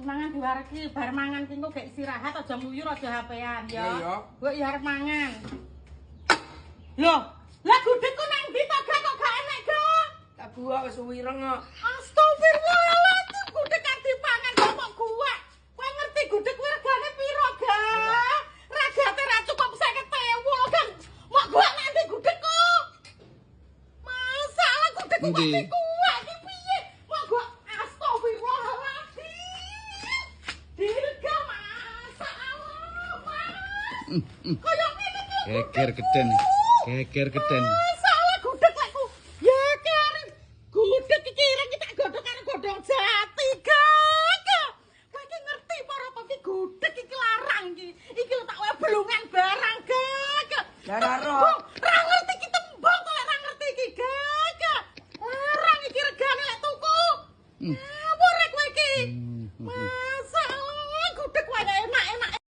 Mangan diwaregi, bar mangan ki engko gek istirahat, aja nguyur, aja HP-an ya. Iya, iya. Mbok ya arep mangan. Loh, lah gudegku nang ndi to, Gak, kok gak enek, Gak? Tak buak wis wireng kok. Astagfirullahaladzim, gudeg kan dipangan kok mok guwak. Kowe ngerti gudeg kuwi regane piro, Gak? Ragate ra cukup 50.000 lho, Gang. Mok guwak nanti gudegku. Masalah gudegku kok Endi? dikuwak iki piye? Mok guwak, astagfirullahaladzim. Dirga masalah, Mas. Kaya ngene iki lho Geger gudegku. Geden. Geger geden. Mas.